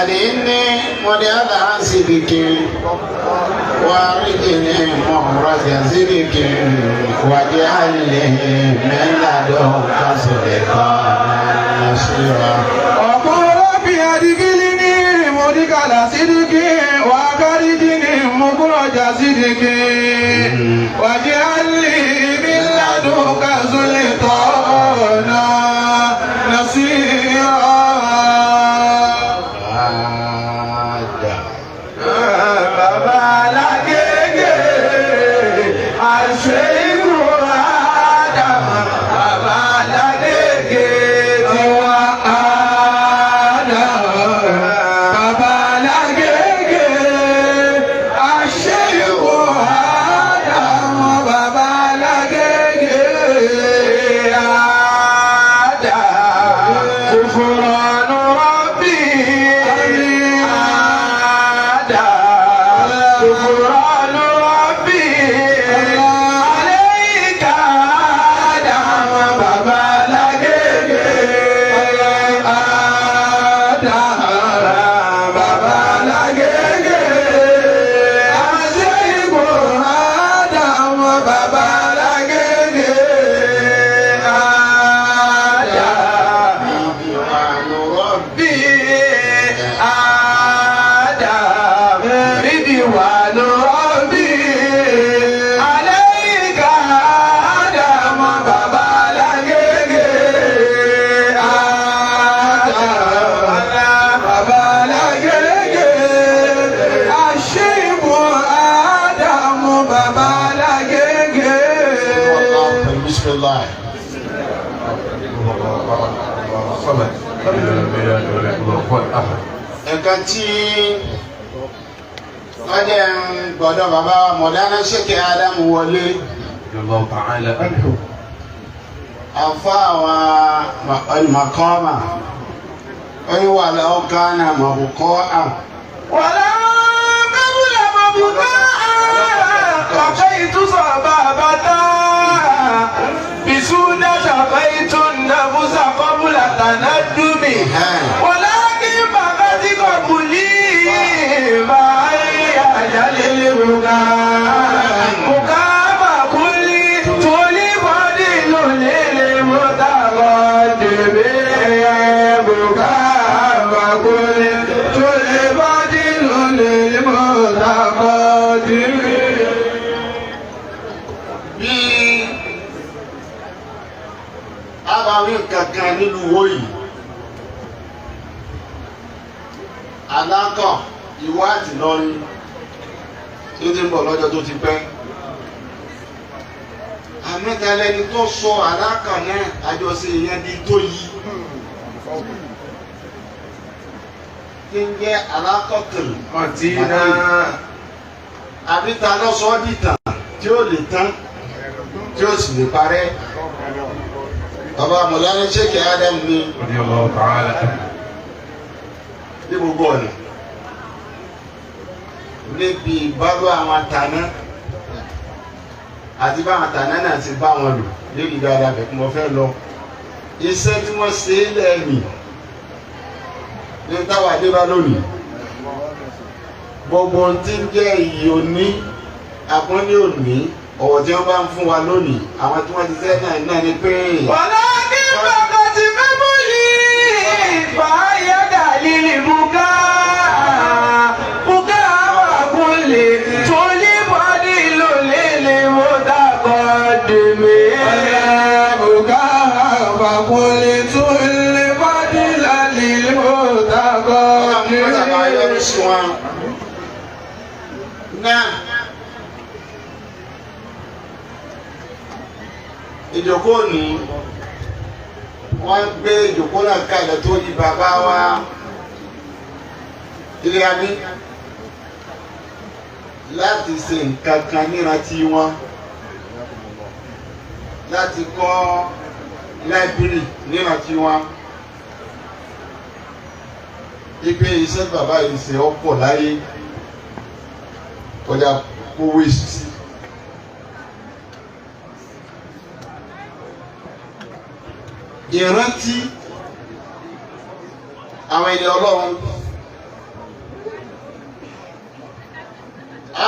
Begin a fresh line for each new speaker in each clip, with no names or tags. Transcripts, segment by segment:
أدخلني مدخل صدق وأخرجني مخرج صدق واجعل لي من لدنك سلطانا نصيرا.
وقل رب أدخلني مدخل صدق وأخرجني مخرج صدق واجعل لي من لدنك سلطانا نصيرا.
Ada.
Bàbá Alágége, Àṣeyìkú Ádámù, Bàbá Alágége tiwa Ádámù. Bàbá Alágége, Àṣeyìkú Ádámù, Bàbá Alágége Ádámù. Kufranu Rabbi Ádámù. Kufranu Rabbi alayka Ádámù. Bàbá Alágége Ádámù. Bàbá Alágége Àṣeyìkú Ádámù. Bàbá Alágége Ádámù.
Ridwanu Rabbi.
Bí Adam, Ridwanu Rabbi, alayka Adam, Bàbá Alágége Adam, Bàbá Alágége, Àṣeyìkú Adam, Bàbá Alágége.
بسم الله.
صمد لم يلد ولم يكن أحد.
Nǹkan tí wọ́n jẹ́ ń gbọ́dọ̀ bàbá wa Mọ̀lánà Sheikh Ádámù wọlé.
رضي الله تعالى عنه.
Àfa àwọn màkọ́mà ó ní wà lọ́wọ́ kánà mọ̀kọ́ à.
ولا قبل مبكاء بقيت صبابة بسودة شقيت النفس قبل تندم ولكن بقت قبلي ما هي للبكاء مقام كل طول فضل للمتقدم بكاء كل طول فضل للمتقدم.
Bí a bá wí kankan nílùú wo yìí, alákọ̀ ìwọ àti lọ́rin tó ti ń bọ̀ lọ́jọ́ tó ti pẹ́, àmẹ́ta lẹni tó sọ alákọ̀ náà àjọṣe yẹn di tó yí tí ń jẹ́ alákọ̀tàn.
Mọ̀tínà.
Àbí ta ló sọ ọ́ dìtàn tí ó lè tán tí ó sì lè parẹ́? Bàbá Mọ̀lánà Sheikh Adam ni.
رضي الله تعالى عنه.
Ní gbogbo ọ̀nà, níbi ìbálò àwọn tàná àti báwọn tàná náà ti bá wọn lò lérí dáadáa bẹ̀ kí wọ́n fẹ́ lọ iṣẹ́ tí wọ́n ṣe é lẹ́ẹ̀mì ní táwa dé bá lónìí, gbogbo ohun tí ń jẹ́ iyì òní, àpọ́nlé òní, ọ̀wọ̀ tí wọ́n bá ń fún wa lónìí, àwọn tí wọ́n ti sẹ́ náà náà ni pé.
ولكن بقت قبلي فهي دليل بكاء بكاء وكل طول فضل للمتقدم بكاء وكل طول فضل
Ọlọ́run mọ́tà bá yọ́nú
للمتقدم.
Sí wọn. Náà ìjókòó ní wọ́n gbé ìjókòó náà kalẹ̀ tó di bàbá wa ilé abí láti ṣe nǹkan kan nírántí wọn, láti kọ́ láìbírì nírántí wọn, ipe iṣẹ́ bàbá yìí ṣe ọ̀pọ̀ láyé kọjá kó waste. Ìrántí àwọn ẹni Ọlọ́run.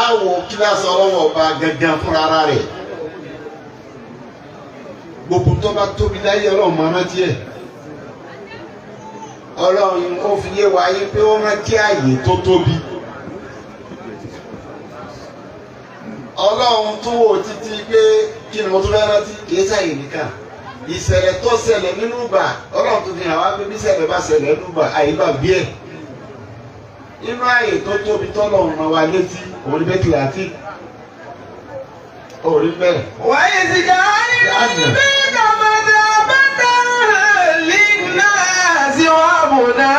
Á wo kíláàsì ọlọ́wọ́ ọba gangan fúnra ara rẹ̀. Gbogbo tó bá tóbi láyé ọlọ́run máa rántí ẹ̀. Ọlọ́run ó fi yé wa yé pé ó rántí ààyè tó tóbi. Ọlọ́run tún wò títí pé kí ni mo tún fẹ́ rántí kì í ṣàyè nìkan. Ìṣẹ̀lẹ̀ tó ṣẹlẹ̀ nínú ìgbà ọlọ́run tó fi hàn wá pé bí ṣẹlẹ̀ bá ṣẹlẹ̀ nínú ìgbà àyíbá bí ẹ̀. Inú ààyè tó tóbi tọ́lọ́run rán wa létí òun ní bẹ́ẹ̀ àti òun bẹ́ẹ̀.
وإذ جعلنا البيت مثابة للناس وأمنا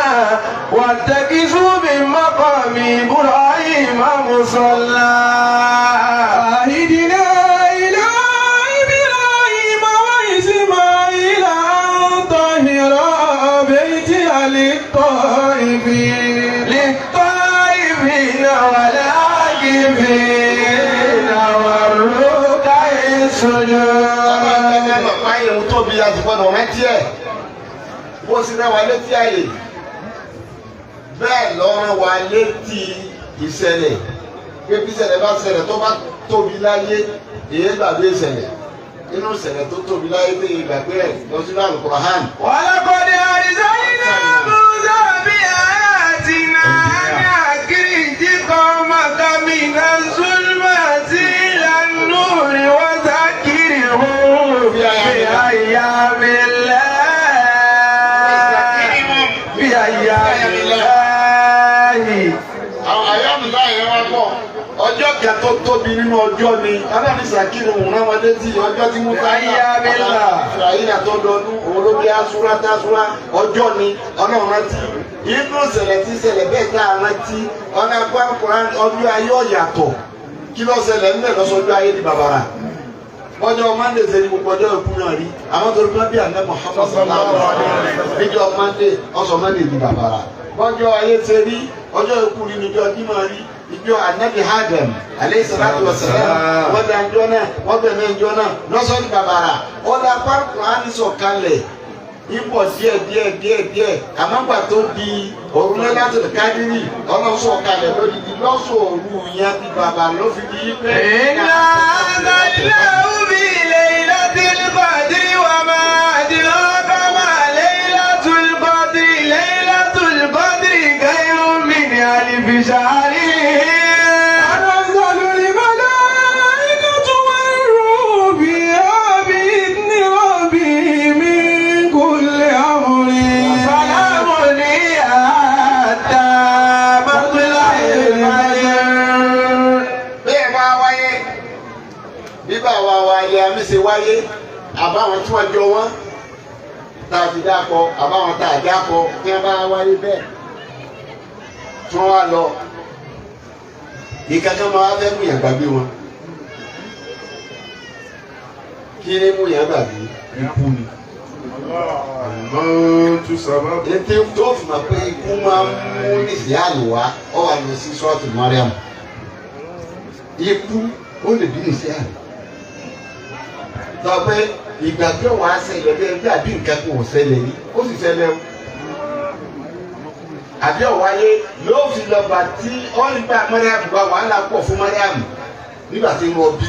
واتخذوا من مقام إبراهيم مصلى.
عهدنا إلى إبراهيم وإسماعيل أن طهرا بيتي للطائفين
للطائفين والعاكفين والركع السجود.
Bàbá yẹn tóbi láti gbọ́dọ̀ rántí ẹ̀. Bó sì rán wa létí àyè. Bẹ́ẹ̀ lọ rán wa létí ìṣẹ̀lẹ̀. Pé bí ìṣẹ̀lẹ̀ bá ṣẹlẹ̀ tó bá tóbi láyé, èyí gbàgbé ìṣẹ̀lẹ̀. Inú ìṣẹ̀lẹ̀ tó tóbi láyé pé ìgbàgbé ẹ̀ lọ sínú Al-Qur'an.
ولقد أرسلنا موسى بآياتنا أن أخرج قومك من الظلمات إلى النور وذكرهم بأيام الله بأيام الله.
Àwọn àyàmù láyé wá pọ̀. Ọjọ́ kan tó tóbi nínú ọjọ́ ni Aláàbí Sàkírù ń rán wọn létí ọjọ́ tí Musa Ìsìráyílà tó dọdún òun ló bí asúrá tásúrá ọjọ́ ni Ọlọ́run rántí. Inú ìṣẹ̀lẹ̀ tí ìṣẹ̀lẹ̀ bẹ́ẹ̀ tá a rántí ọ̀nà àgbàkùnrin ọdún ayé ọ̀yàtọ̀ kí ló ṣẹlẹ̀ ńlẹ̀ lọ́sọdún ayé di bàbàrà. Ọjọ́ Mọ́ndé ṣe ni gbogbo ọjọ́ ìkú náà rí àwọn tó rí bí àná Muhammad sallallahu alaihi wasallam níjọ́ Mọ́ndé ọ̀sọ̀ Mọ́ndé di bàbàrà. Bọ́jọ́ ayé ṣe rí ọjọ́ ìkú rí níjọ́ Jímọ̀ rí ìjọ anabi Adam aleyhi salatu wa salam wọ́n bẹ njọ́ náà wọ́n bẹ njọ́ náà lọ́sọ̀ ní bàbàrà ọ̀dà Kùránì sọ̀kalẹ̀ ipò díẹ̀ díẹ̀ díẹ̀ díẹ̀ àmọ́gbà tó di òru Lailatul Qadri ọlọ́sọ̀kalẹ̀ lódìdí lọ́sọ̀ òru yẹn bí bàbá ló fi di pé.
إنا أنزلناه في ليلة القدر وما أدراك ما ليلة القدر ليلة القدر خير من ألف شهر.
تنزل الملائكة والروح فيها بإذن ربهم من كل أمر.
سلام هي حتى مطلع الفجر.
Bẹ́ẹ̀ bá wáyé bí bàbá wa ilé amí ṣe wáyé àbáwọn tí wọ́n jọ wọ́n tá a ti dákọ àbáwọn tá a dákọ kí wọ́n bá wáyé bẹ́ẹ̀ tí wọ́n wá lọ ìkankan máa fẹ́ mú yàn gbàgbé wọn. Kí ni mú yàn gbàgbé? Ikú ni.
Al-mautu sabab.
Ètè tó fi mọ̀ pé ikú máa ń mú nìsíàlù wá ọ wà lọ sí sọ́ọ̀tù Mariam. Ikú ó lè bí nìsíàlù. Sọ pé ìgbàgbé wàá ṣẹlẹ̀ bí ẹbí àbí nǹkan kan ò ṣẹlẹ̀ ní ó sì ṣẹlẹ̀ o. Àbí ọ̀wáyé yóò fi lọ gbà tí ọ̀nìgbà Mariam gba wàhálà pọ̀ fún Mariam nígbà tí ń rọbí.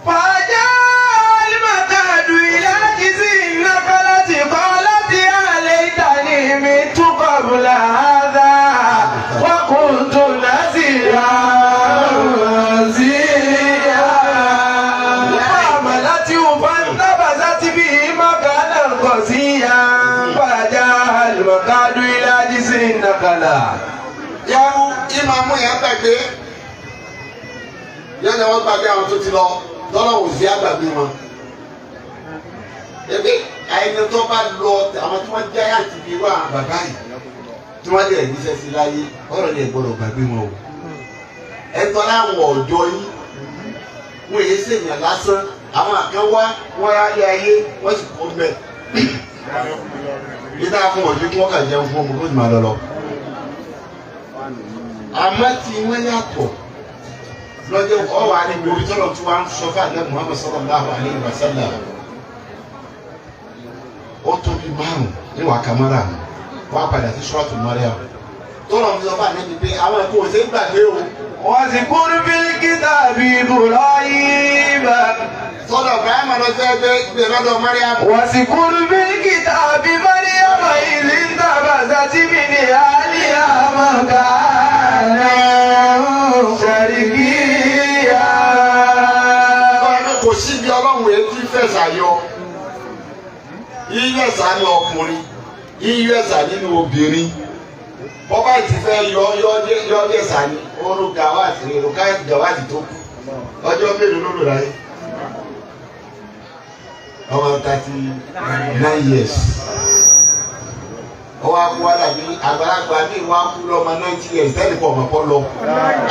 فجاء المكاد إلى جذع النخلة قالت يا ليتني مت قبل هذا وكنت نسيا منسيا. فحملته فانتبذت به مكانا قصيا فجاء المكاد إلى جذع النخلة.
Yàrá ìmọ̀ mú yẹn gbàgbé yẹn ni wọ́n gbàgbé àwọn tó ti lọ tọ́lọ̀ ò sí àgbàgbé wọn. Ebi àyẹ̀ni tó bá lọ àwọn tí wọ́n jẹ́ àti bí wà bàbá yìí tí wọ́n lè ríṣẹ́ sí láyé ọ̀rọ̀ ni ẹ̀ gbọ́dọ̀ gbàgbé wọn o. Ẹ̀tọ́ láwọn ọ̀jọ́ yìí wọ́n èyí sèyàn lásán àwọn àkàn wá wọ́n ráyé ayé wọ́n sì kó mẹ́. Ìdá fún ọ̀jú kí wọ́n kà jẹun fún ọmọ kó sì máa lọ lọ. Àmọ́ tí wọ́n yàtọ̀ lọ́jọ́ ọ̀wà ni gbòòrò tọ́lọ̀ tí wọ́n sọ fún àlẹ́ Muhammad sallallahu alayhi wa sallam. Ó tóbi márùn-ún níwà kamara mi wọ́n á padà sí Suratul Maryam. Tọ́lọ̀ fi sọ fún àlẹ́ mi pé àwọn ẹ̀kọ́ òsè ń gbàgbé o.
واذكر في الكتاب إبراهيم.
Sọ́dọ̀ Ibrahim lọ sí ẹgbẹ́ gbé lọ́dọ̀ Mariam.
واذكر في الكتاب مريم إذ انتبذت من أهلها مكانا شرقيا.
Kò síbi Ọlọ́run etí fẹ̀sà yọ. Yíyọ ẹ̀sà ní ọkùnrin, yíyọ ẹ̀sà nínú obìnrin. Bọ́bá ti fẹ́ yọ yọ ẹ̀sà ní orun gàwáàtì gàwáàtì tó kú. Ọjọ́ mélòó ló lò láyé? Ọmọ 39 years. Ọwọ́ akú wa dàbí àgbàlagbà mi wá kú lọ́mọ 90 years tẹ́lẹ̀ pọ̀ mọ́ kọ́ lọ.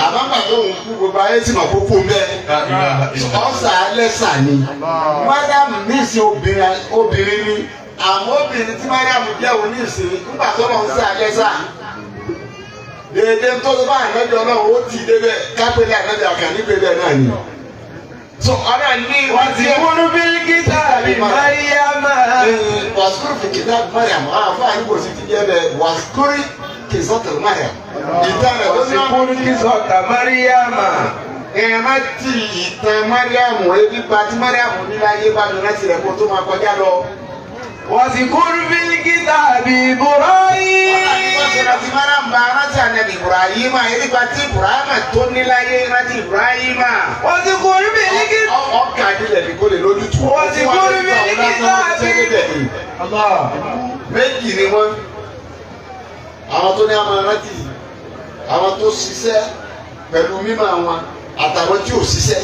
Àbámbà tó ń kú gbogbo ayé sì mọ̀ kó kú mbẹ́. Ọ̀sà lẹ́sà ni. Mariam nísìn obìnrin ni. Àmọ́ obìnrin tí Mariam jẹ́ òun nísìn nígbà tó lọ ń sà lẹ́sà. Dèdè tó tó bá ànábì Ọlọ́run ó ti débẹ̀ kápẹ́lẹ́ ànábì àkànní pé bẹ́ẹ̀ náà ni. So ọ̀rọ̀ ní
واذكر في الكتاب مريم.
Wàsíkúrú fi kìtà Mariam àwọn afáàní kò sí ti jẹ́ bẹ́ẹ̀ wàsíkúrú kìsọ́tò Mariam. Ìtàn rẹ̀ ló ní
واذكر قصة مريم.
Ìrántí ìtàn Mariam ebi pa tí Mariam ní láyé bá mi rántí rẹ̀ kó tó máa kọjá lọ.
واذكر في الكتاب إبراهيم.
Wọ́n ti rántí Mariam bá rántí ànábì Ibrahima ebi pa tí Ibrahima tó ní láyé rántí Ibrahima.
واذكر في الكتاب.
Ọkà nílẹ̀ ní kó lè lójútùú.
واذكر في الكتاب.
Méjì ni wọ́n. Àwọn tó ní àmọ́ rántí àwọn tó ṣiṣẹ́ pẹ̀lú mímọ̀ wọn àtàwọn tí ò ṣiṣẹ́.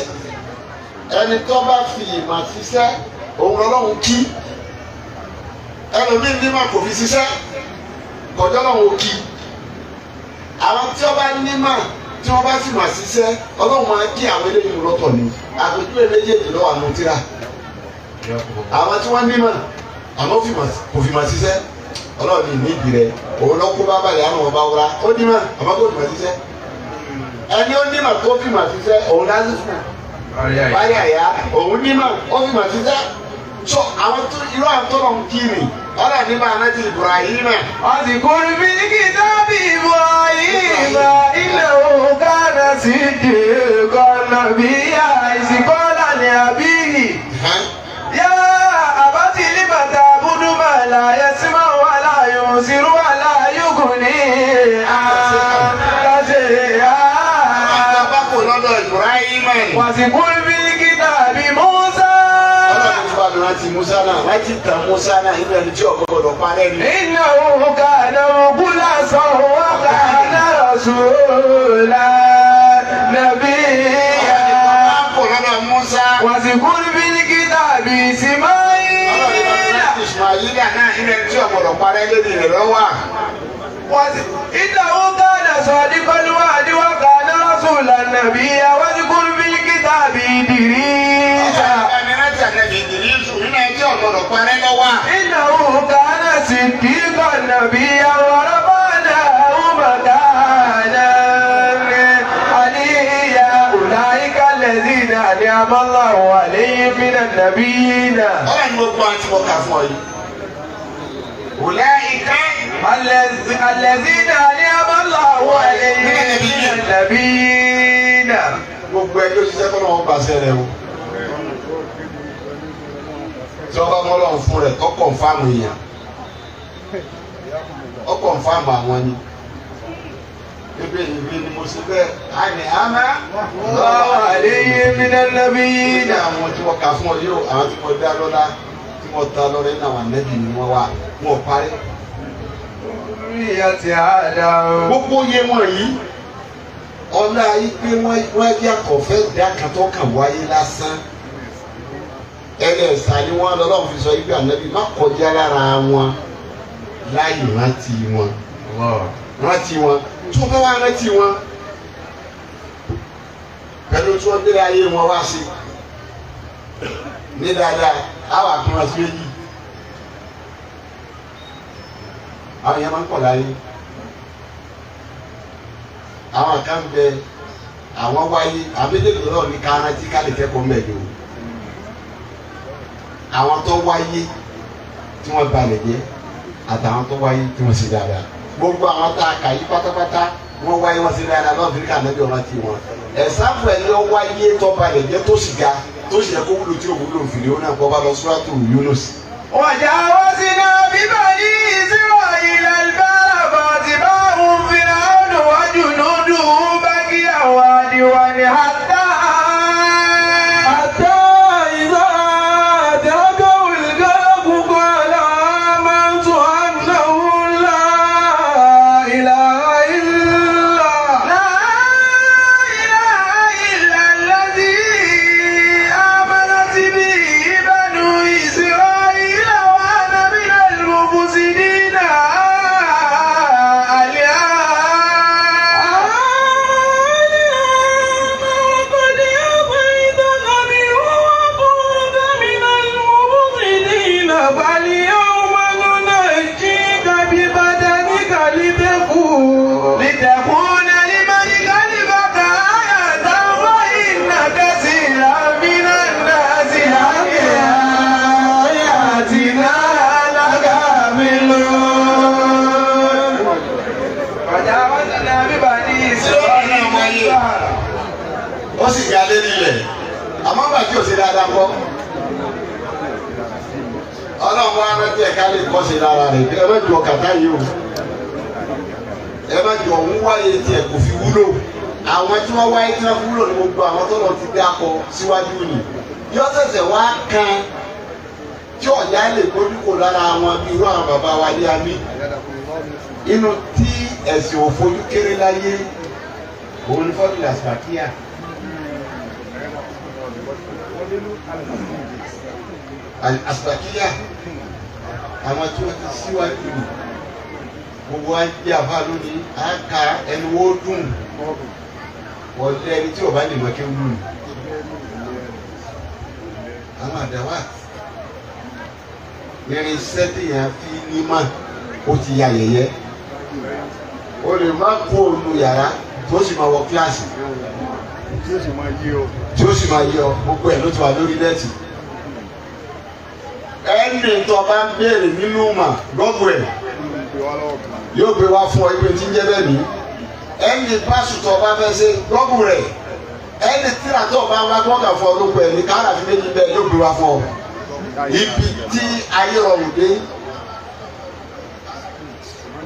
Ẹni tó bá fi ìmọ̀ ṣiṣẹ́ òun lọ́lọ́run kí. Ẹlòmíín mímọ̀ kò fi ṣiṣẹ́ kọjọ́ lọ́run ò kí. Àwọn tí wọ́n bá nímọ̀ tí wọ́n bá fìmọ̀ ṣiṣẹ́ Ọlọ́run máa kí àwọn eléyìí lọ́tọ̀ ni. Àpèjúwe méjèèjì ló wà nù tírà. Àwọn tí wọ́n nímọ̀ àmọ́ kò fìmọ̀ ṣiṣẹ́ Ọlọ́run ní ìdí rẹ̀ òun lọ kó bá balẹ̀ àwọn ọba wúra ó nímọ̀ àmọ́ kò fìmọ̀ ṣiṣẹ́. Ẹni ó nímọ̀ tó fìmọ̀ ṣiṣẹ́ òun lásìkò báyà àyà òun nímọ̀ ó fìmọ̀ ṣiṣẹ́. So àwọn tó irú àwọn tó lọ ń kí ni Ọlọ́run ní máa rántí Ibrahim.
واذكر في الكتاب إبراهيم إنه كان صديقا نبيا إذ قال لأبيه يا أبت لم تعبد ما لا يسمع ولا يبصر ولا يغني عنك شيئا.
Àwọn bá kò lọ́dọ̀ Ibrahim.
واذكر في الكتاب موسى.
Ọlọ́run ti bá mi rántí Musa náà rántí tàn Musa náà inú ẹni tí ọ̀gbọ́n gbọdọ̀ parẹ́ ni.
إنه كان مخلصا وكان رسولا نبيا.
Bá kò lọ́dọ̀ Musa.
واذكر في الكتاب
Ọlọ́run ti bá mi
إسماعيل.
rántí Ismaila náà inú ẹni tí ọ̀gbọ́dọ̀ parẹ́ lórí rẹ̀ lọ́wọ́.
إنه كان صادق الوعد وكان رسولا نبيا. واذكر في الكتاب إدريس.
Ọlọ́run ti bá mi rántí Ànábì Ìdírísù nínú ẹni tí ọ̀gbọ́dọ̀ parẹ́ lọ́wọ́.
إنه كان صديقا نبيا ورفعناه مكانا عليا. أولئك الذين أنعم الله عليهم من النبيين.
Ọlọ́run gbogbo àti mo kà fún ọ yìí. Ulaika
الذين أنعم الله عليهم من النبيين.
Gbogbo ẹjọ́ ṣiṣẹ́ kọ́ lọ́wọ́ pàṣẹ rẹ o. Tí wọ́n bá mọ́ lọ́wọ́ fún rẹ̀ tó kọ̀ǹfàmù èèyàn. Ó kọ̀ǹfàmù àwọn ni. Ebe ìwé ni mo ṣe bẹ́ẹ̀. A ní àmà.
الله عليهم من النبيين.
Ní àwọn tí wọ́n kà fún ọ yóò àwọn tí wọ́n dá lọ́lá tí wọ́n ta lọ́rẹ́ náà wà nẹ́bì ni wọ́n wà wọ́n parí.
ذرية آدم.
Gbogbo yé wọn yìí ọlá yìí pé wọ́n yà kọ̀fẹ́ dá kan tó kàn wáyé lásán. Ẹni ẹ̀sà ni wọ́n lọ́lọ́run fi sọ ibi ànábì má kọjá lára wọn láì rántí wọn. Rántí wọn tó bá wá rántí wọn pẹ̀lú tí wọ́n gbé ayé wọn wá sí ní dáadáa á wà kún wọn sí méjì. Àwọn yẹn máa ń pọ̀ láyé. Àwọn kan bẹ àwọn wáyé àwọn méjèèjì lọ́wọ́ ní ká rántí ká lè kẹ́kọ̀ọ́ mẹ́jọ. Àwọn tó wáyé tí wọ́n balẹ̀ jẹ́ àtàwọn tó wáyé tí wọ́n ṣe dáadáa. Gbogbo àwọn tá a kà yí pátápátá Wọ́n wáyé wọ́n sí dáadáa lọ́wọ́ fìríkà nẹ́bí ọ̀rọ̀ ti wọn. Ẹ̀sáfù ẹ̀ ló wáyé tọ́ba lẹ̀ jẹ́ tó sì ga tó sì yẹ kó wúlò tí ò wúlò fìrí ó náà kọ́ bá lọ Suratu Yunus.
وجاوزنا ببني إسرائيل البحر فأتبعهم فرعون وجنوده بغيا وعدوا حتى
إذا أدركه الغرق قال آمنت أنه لا إله إلا
لا إله إلا الذي آمنت به بنو إسرائيل وأنا من المفسدين الآن
وقد أعطيت قبل وكنت من المبطلين فاليوم ننجيك ببدنك
لتكون لمن خلفك آية وإن كثيرا من الناس عن آياتنا لغافلون وجاوزنا ببني إسرائيل
Ó sì ga lérí ilẹ̀ àmọ́ gbà tí ò sí dáadáa kọ́. Ọlọ́run wa rántí ẹ̀ka lè kọ́ sí lára rẹ̀ ẹ má jọ kàtá yìí o. Ẹ má jọ òun wáyé tiẹ̀ kò fi wúlò. Àwọn tí wọ́n wáyé tí wọ́n fi wúlò ní gbogbo àwọn tó lọ ti dé akọ síwájú ni. Yọ ṣẹ̀ṣẹ̀ wá kan tí ọ̀yá lè gbójú kò lára wọn bí irú àwọn bàbá wa ní amí. Inú tí ẹ̀sìn òfojú kéré láyé òun ni fọ́tìlì àsìpàkíyà. Àsìpàkíyà àwọn tí wọ́n ti síwájú nù gbogbo wa jẹ́ àfa lónìí á ka ẹnu wo dùn wọlé ẹni tí ò bá lè mọ kéwú lónìí. Àwọn àdáwà irinṣẹ́ téèyàn fi ní mà ó ti ya yẹ̀yẹ́ o lè má kó o nu yàrá tó sì máa wọ kíláàsì
Tí ó sì máa yí o.
tí ó sì máa yọ gbogbo ẹ̀ ló ti wà lórí nẹ́ẹ̀tì. Ẹni tó bá ń béèrè nínú mà gọ́gùn ẹ̀
Gbé wá lọ́wọ́ kan.
yóò gbé wá fún ọ ipe tí ń jẹ́ bẹ́ẹ̀ ní. Ẹni pásù tó bá fẹ́ ṣe gọ́gùn rẹ̀ ẹni tíra tó bá wá gbọ́ngà fún ọ lóko ẹ̀ ní káàrà fi méjì bẹ́ẹ̀ yóò gbé wá fún ọ. Ibi tí ayé rọrùn dé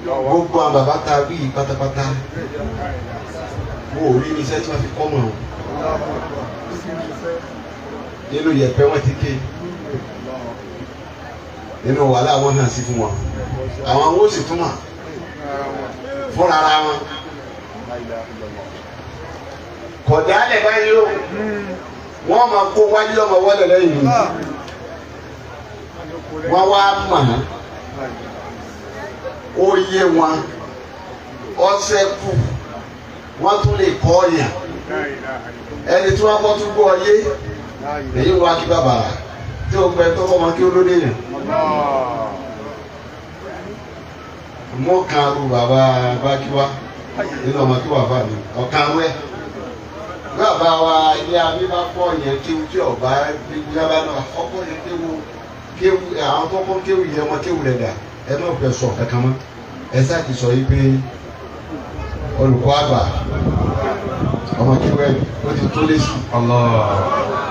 gbogbo àwọn bàbá ta wí pátápátá wo ò rí irinṣẹ́ tí wọ́n fi kọ́ mọ̀ o nínú yẹ̀pẹ̀ wọ́n ti ké nínú wàhálà wọn hàn sí fún wọn àwọn owó sì túmọ̀ fúnra ara wọn kọ̀dálẹ̀ báyìí o wọ́n máa kó wájú ọmọ wọlé lẹ́yìn mi wọ́n wá mọ̀ ó yé wọn ọsẹ kù wọ́n tún lè kọ́ ọ̀yàn ẹni tí wọ́n kọ́ tún gbọ́ ọ yé èyí wá kí bàbá tí o gbẹ tó kọ́ ọmọ kí ó lóde yẹn mú kan ru bàbá bákíwá nínú ọmọ kí wà fà mí ọ̀kan wẹ́ bàbá wa ilé abí bá kọ́ yẹn kéwu tí ọba yaba náà ọkọ yẹn kéwu kéwu àwọn tó kọ́ kéwu yẹn ọmọ kéwu rẹ̀ dà ẹ má fẹ́ sọ kankan mọ́ ẹ sá ti sọ yìí pé olùkọ́ àgbà ọmọ kéwu ẹ ó ti tó lé sí.
Allah.